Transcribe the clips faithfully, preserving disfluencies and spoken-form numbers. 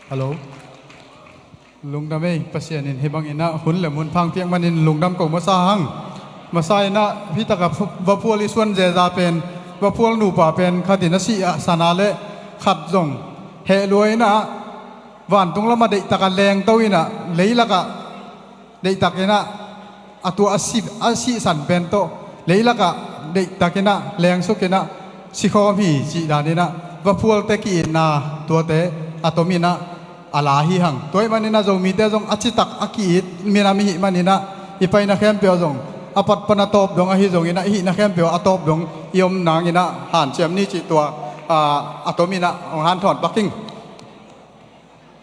Hello. Lungdam ei, Pasian in hih bangin ah hun le mun pha hong piak manin lungdam ko masa hang. Masa in ah hih takah phu-, vaphual i suan zeza pen vaphual nupa pen khat in a sih a sana le khat zong heh lua in ah vantung lamah deihtakah lengto in ah leilakah deihtak in ah a tua a si, a sihsan pen tawh leilakah deihtak in ah lengsuk in ah sikhawm hi cih dan in ah vaphualte ki-itna tuate a tom in ah a la hi hang. Tua ahih manin ah Zomite zong a citak a ki-it minam i hih manin ah i paina khempeuh ah zong a pat pan a tawp dong ahi zongin ah i hihna khempeuh ah a tawp dong i om nangin ah hanciam ni cih tua, ah, a tom in ah hong hanthawn pak ing.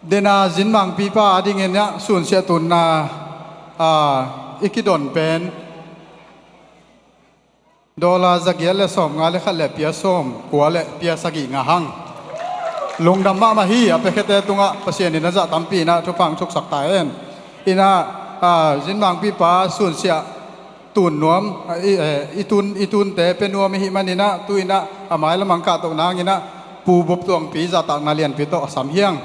Dena zinmangpipa adingin ah sunsiah tunna, ah, i kidon pen dollar zagiat le sawmnga le khat le pia sawmkua le pia sagih ngah hang. Lungdam mahmah hi a piakhete tungah Pasian in a zah tampi in ah thupha hong thuksak ta hen. In ah, ah, zinmangpipa sunsiah tun nuam, ah, i, eh, i tun, i tunte pia nuam i hih manin ah tu in ah a mailam hong kahtoh nangin ah Pu Bop Tuangpi zahtakna lianpi tawh a sam hi hang.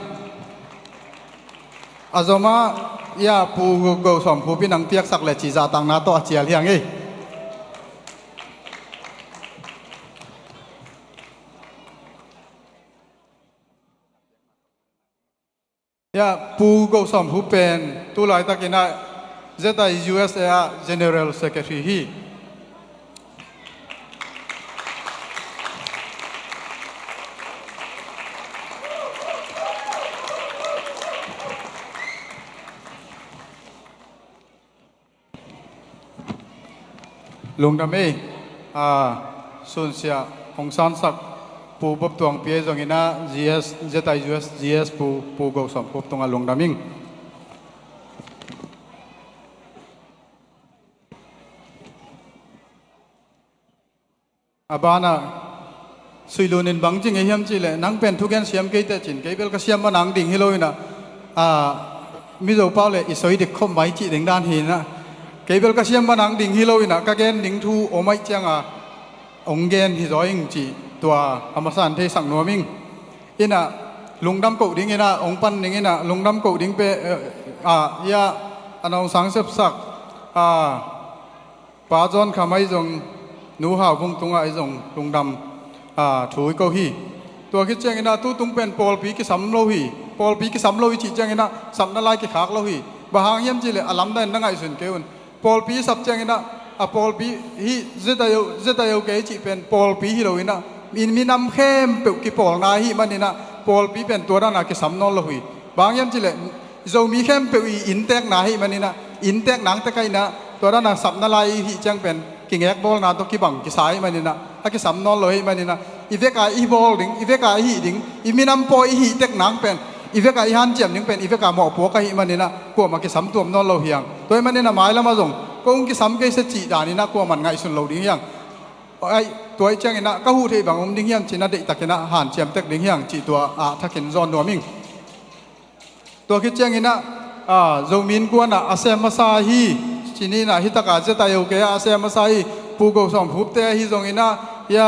A zom ah, ia, Pu Go Sawm Khup in hong piaksak le cih zahtakna tawh a cial hi hang ei. Ia, Pu Go Sawm Khup pen tu laitakin ah Z I U S A ah General Secretary hi. Lungdam ei, ah, sunsiah hong sansak Pu Bop Tuangpi ahi zongin ah G S, Z I U S G S Pu, Pu Go Sawm Khup tungah lungdam ing. A banah Sui Lun in bang ci ngei hiam cih leh, nang pen thugen siam kei teh cin, kei bel ka siam ma nang ding hi lo in ah, a, Mizo pau le i soi dik khop mai cih ding dan hi in ah, kei bel ka siam ma nang ding hi lo in ah, ka gen ding thu om ahih ciang a hong gen hi zaw ing cih tua a masa in theisak nuam ing. In ah lungdam koh ding in ah hong pan ding in ah lungdam koh ding pe, eh, ah, ia, a nong sang sepsak, ah, Pa John Kham ahi zong, Nu Hau Vung tungah ahi zong lungdam, ah, thu i ko hi. Tua khit ciangin ah tutung pen pawlpi kisam lo hi. Pawlpi kisam lo hi cih ciangin ah sapna lai kikhak lo hi. Bang hang hiam cih leh a lamdang in na ngaihsun kei un. Pawlpi sap ciangin ah a pawlpi hih Z I O, Z I O K cih pen pawlpi hi lo in ah, min, minam khempeuh kipawlna ahih manin ah pawlpi pen tua dan a kisam nawn lo hi. Bang hang hiam cih leh Zomi khempeuh i inntekna ahih manin ah, inntek nang tek ahih in ah, tua dan a sapna lai i hih ciang pen kingekbawlna tawh kibang kisa ahih manin ah, a kisam nawn lo ahih manin ah, i vek a i bawl ding, i vek a i hih ding, i minam pawi i hih tek nang pen, i vek a i hanciam ding pen i vek a mawhpuak ahih manin ah, kuamah kisam tuam nawn lo hi hang. Tua ahih manin ah mailam ah zong kong kisam kei se cih dan in ah kuamah in ngaihsun lo ding hi hang. Ai, tua ahih ciangin ah ka huh theih bang om ding hiam cih in ah deihtakin ah hanciam tek ding hi hang cih tua a thakin zawn nuam ing. Tua khit ciangin ah, ah, Zomi Innkuan ah a sem masa hi, ci ni in ah, hih tak a Z I O K ah a sem masa hi, Pu Go Sawm Khupte ahi zongin ah, ia,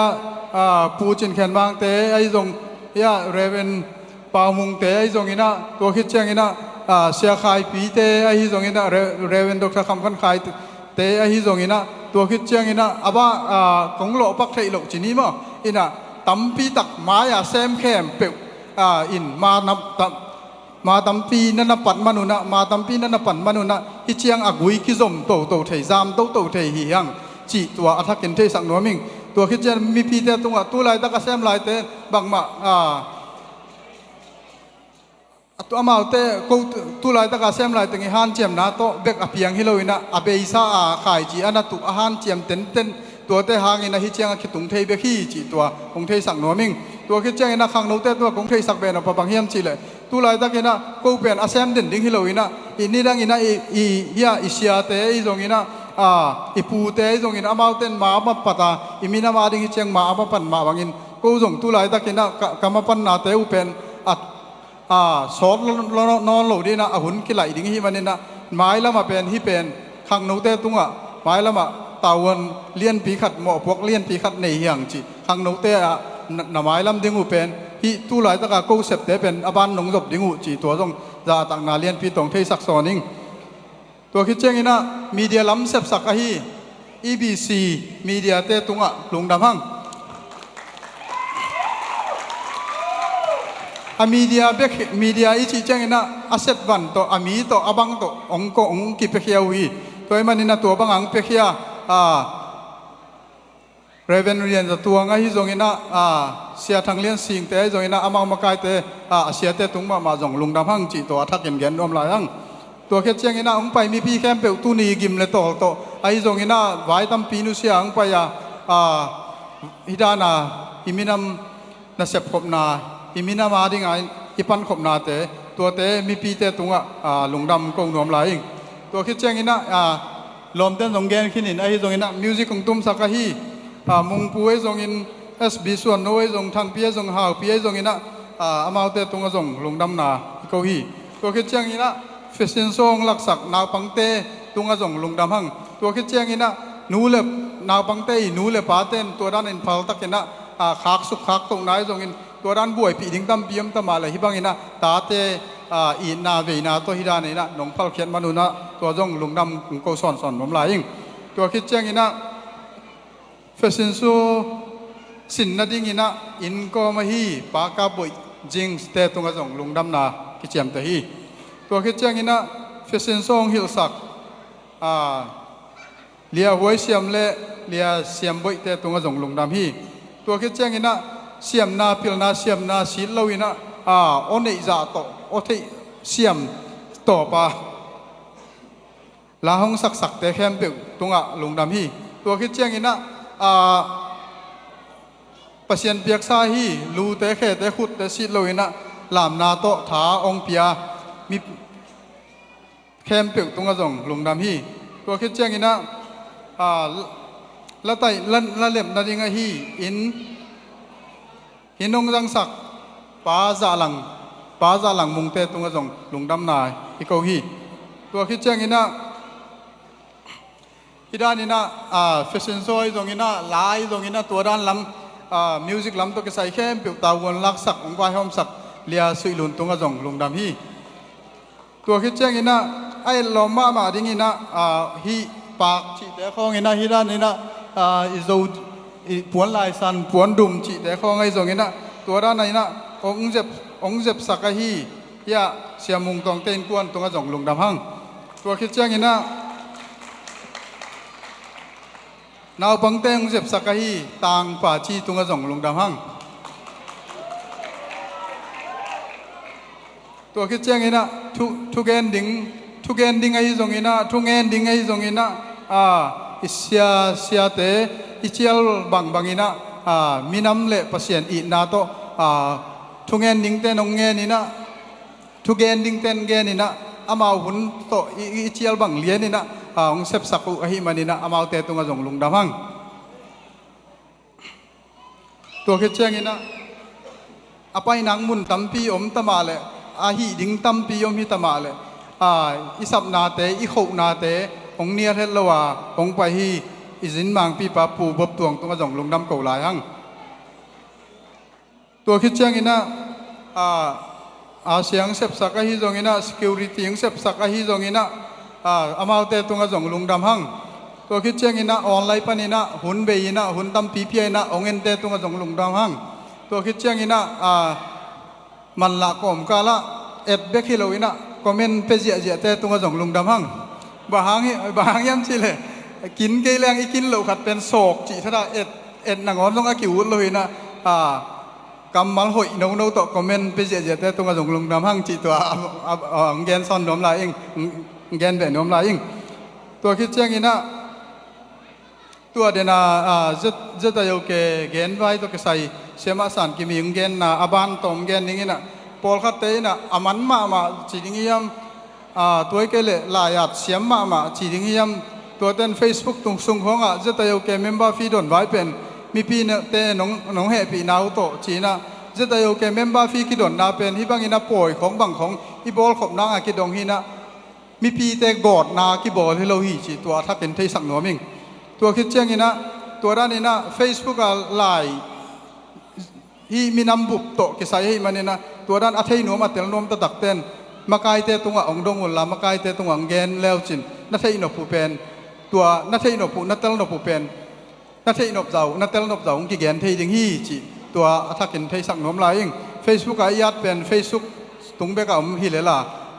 ah, Pu Cin Khen Mangte ahi zong, ia, Reverend Pau Mungte ahi zongin ah, tua khit ciangin ah, ah, Sia Khai Pite ahi zongin ah, Re-, Reverend Doctor Kham Khan Khaite ahi zongin ah, tua khit ciangin ah, a ba, ah, kong lawhpak theih loh ci ni maw, in ah, tampi tak mai a sem khempeuh, ah, in ma nam, tam, ma tampi na na pan man un ah, ma tampi na na pan man un ah, hih ciang a gui kizom toto thei, zam toto thei hi hang, cih tua a thakin theisak nuam ing. Tua khit ciang mipite tungah tu laitak a sem laite bangmah, ah, a tu amaute ko tu, tu laitak a sem lai teng i hanciamna tawh bek a piang hi lo in ah, a beisa a khaici a na tuh a hanciam tenten tuate hangin ah hih ciang a kitung thei bek hi cih tua kong theisak nuam ing. Tua khit ciangin ah khangnote tua kong theisak beh nop a bang hiam cih leh, tu laitakin ah ko pen a sem den ding hi lo in ah, i nidangin ah i, i, hia, i siate ahi zongin ah, a, i pute ahi zongin ah, amaute in ma a mapat a, i minam a ding hih ciang ma a mapan mah bangin, ko zong tu laitakin ah ka, ka mapannate uh pen a, a, sawt lo, lo, nawn lo ding in ah, a hun kilaih ding ahih manin ah, mailam ah pen hih pen khangnote tungah mailam ah tavuan lianpi khat, mawhpuak lianpi khat nei hi hang cih khangnote ah na, na mailam ding uh pen hih tu laitaka ko septe pen a ban nong zop ding uh cih tua zong zahtakna lianpi tawh theisak sawn ing. Tua khit cianginah media lam sepsak ahi E B C mediate tungah lungdam hang. A media bek, media i cih cianginah a sepvan tawh, a mi tawh, a bang tawh hong ko, hong kipiakhia uh hi. Tua ahih maninah tua bangah hong piakhia, a, Reverend Rian Za Tuang ahi zonginah, a, Sia Thang Lian Singte ahi zonginah, amau makaite, a, a siate tung mahmah zong lungdam hang cih tua a thakin gen nuam lai hang. Tua khit cianginah hong pai mipi khempeuh tuni gim le tawl tawh ahi zonginah vai tampi nusia hong pai a, a, hih dana i minam nasep khopna, i minam a dinga i pankhopnate, tuate mipite tungah, a, lungdam ko nuam lai ing. Tua khit cianginah, a, lawmten zong gen khinin ahi zonginah music hong tumsak ahi, a, Mungpu ahi zongin, S B Suan No ahi zong, Thangpi ahi zong, Haupi ahi zonginah, a, amaute tungah zong lungdamna i ko hi. Tua khit cianginah fashion show hong laksak naupangte tungah zong lungdam hang. Tua khit cianginah nu le, naupangte i nu le paten tua danin phaltakinah, a, khaksuk khaktohna ahi zongin tua dan buaipih ding tampi om ta mah leh hih banginah tate, a, itna veina tawh hih daninah nong phalkhiat manunah tua zong lungdam kong ko sawnsawn nuam lai ing. Tua khit cianginah fashion show sin nadinginah innkawm ahi Pa Kap Boih Jingste tungah zong lungdamna kiciamteh hi. Tua khit cianginah fashion show hong hilhsak, a, Lia Huai Siam le Lia Siam Boihte tungah zong lungdam hi. Tua khit cianginah siamna, pilna siamna sit loinah, a, aw neih zah tawh aw theih siam tawpa la hong saksakte khempeuh tungah lungdam hi. Tua khit cianginah, a, Pasian piaksa hi, lute, khete, khutte sit loinah lamna tawh tha hong pia mi khempeuh tungah zong lungdam hi. Tua khit cianginah, a, la taih, la, la lepna ding ahi inn, inn hong zangsak Pa Zahlang, Pa Zahlang Mungte tungah zong lungdamna i ko hi. Tua khit cianginah hih daninah, a, fashion show ahi zonginah, la ahi zonginah, tua dan lam, a, music lam tawh kisai khempeuh tavuan laksak, hong vaihawmsak Lia Suih Lun tungah zong lungdam hi. Tua khit cianginah a etlawm mahmah dinginah, a, hih paak cihte khawnginah hih daninah, a, i Zo, i puan laisan, puan dum cihte khawng ahi zonginah tua daninah hong zep, hong zepsak ahi, hiah Sia Mung Tawngte innkuan tungah zong lungdam hang. Tua khit cianginah naupangte hong zepsak ahi Tangpa Ci tungah zong lungdam hang. Tua khit cianginah thu, thugen ding, thugen ding ahi zonginah, thungen ding ahi zonginah, a, i sia, siate i cial bangbanginah, a, minam le Pasian itna tawh, a, thungen dingte nong ngeninah, thugen dingten geninah, amau hun tawh i, i, i cial bang lianinah, a, hong sepsak uh ahih maninah amaute tungah zong lungdam hang. Tua khit cianginah a painak mun tampi om ta mah leh, a hih ding tampi om hi ta mah leh, a, i sapnate, i khohnate hong nial het lo a hong pai hi, i zin mangpipa Pu Bop Tuang tungah zong lungdam ko lai hang. Tua khit cianginah, a, a siang sepsak ahi zonginah, security hong sepsak ahi zonginah, a, amaute tungah zong lungdam hang. Tua khit cianginah online paninah hun bei inah, hun tampi pia inah hong ente tungah zong lungdam hang. Tua khit cianginah, a, manlah kawmkalah et bek hi loinah comment pia ziahziahte tungah zong lungdam hang. Bang hang hi, bang hang hiam cihleh kin kei leng i kin loh khat pen sawk cih thatah et, et nangawn zong a ki-ut lo hinah, a, kammal hoih nono tawh comment pia ziahziahte tungah zong lungdam hang cih tua a, a, a, hong gen sawn nuam lai ing, hong gen beh nuam lai ing. Tua khit cianginah tua dena, a, Z, ZIOK gen vai tawh kisai Siamah San Kim i hong genna a ban tawh hong gen dinginah pawlkhatte inah a man mahmah ci ding hiam, a, tua hi kei leh laiat siam mahmah ci ding hiam, tuaten Facebook tung sung khawngah ZIOK member fee don vai pen mipite nong, nong hehpihna uh tawh ci-inah ZIOK member fee kidonna pen hih bangin a pawi khawng bang khawng i bawlkhop nanga kidong hinah mipite gawtna kibawl hi lo hi cih tua a thakin theisak nuam ing. Tua khit cianginah tua daninah Facebook a lai hih minam bup tawh kisai ahih manin ah, tua dan a thei nuam a tel nuam taktakte'n makaite tungah hong dong unla, makaite tungah hong gen leucin, na theih nop uh pen, tua na theih nop uh, na tel nop uh pen na theih nop zah uh, na tel nop zah uh hong kigen thei ding hi cih tua a thakin theisak nuam lai ing. Facebook ah i at pen Facebook tung bekah om hi lel a,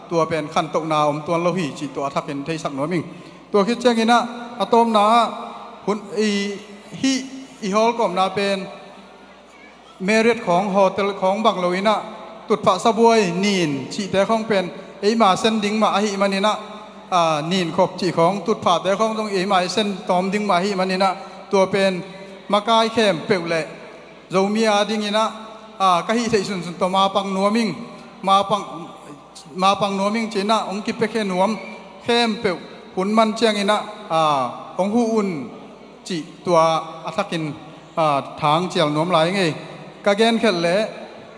tua pen khantohna om tuan lo hi cih tua a thakin theisak nuam ing. Tua khit ciangin ah, a tawpna ah, hun, i, hih i hawlkawmna pen Marriott khawng, hotel khawng bang lo in ah, tutphah sabuai, nin cihte khawng pen eima sen ding mah ahih manin ah, aa, nin khop cih khawng, tutphahte khawng zong eima i sen tawm ding mah ahih manin ah, tua pen makai khempeuh leh Zomi a dingin ah, aa, ka hih theih sunsun tawh mapang nuam ing, mapang, mapang nuam ing ci-in ah hong kipiakhia nuam khempeuh hun man ciangin ah, aa, hong huh un cih tua a thakin, aa, thangcial nuam lai ing ei. Ka genkhelh leh,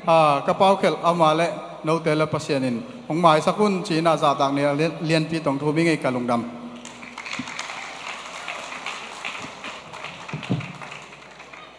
aa, ka paukhelh a om leh note leh Pasian in hong maisak un ci-in ah zahtakna lian, lianpi tawh thum ing ei, ka lungdam.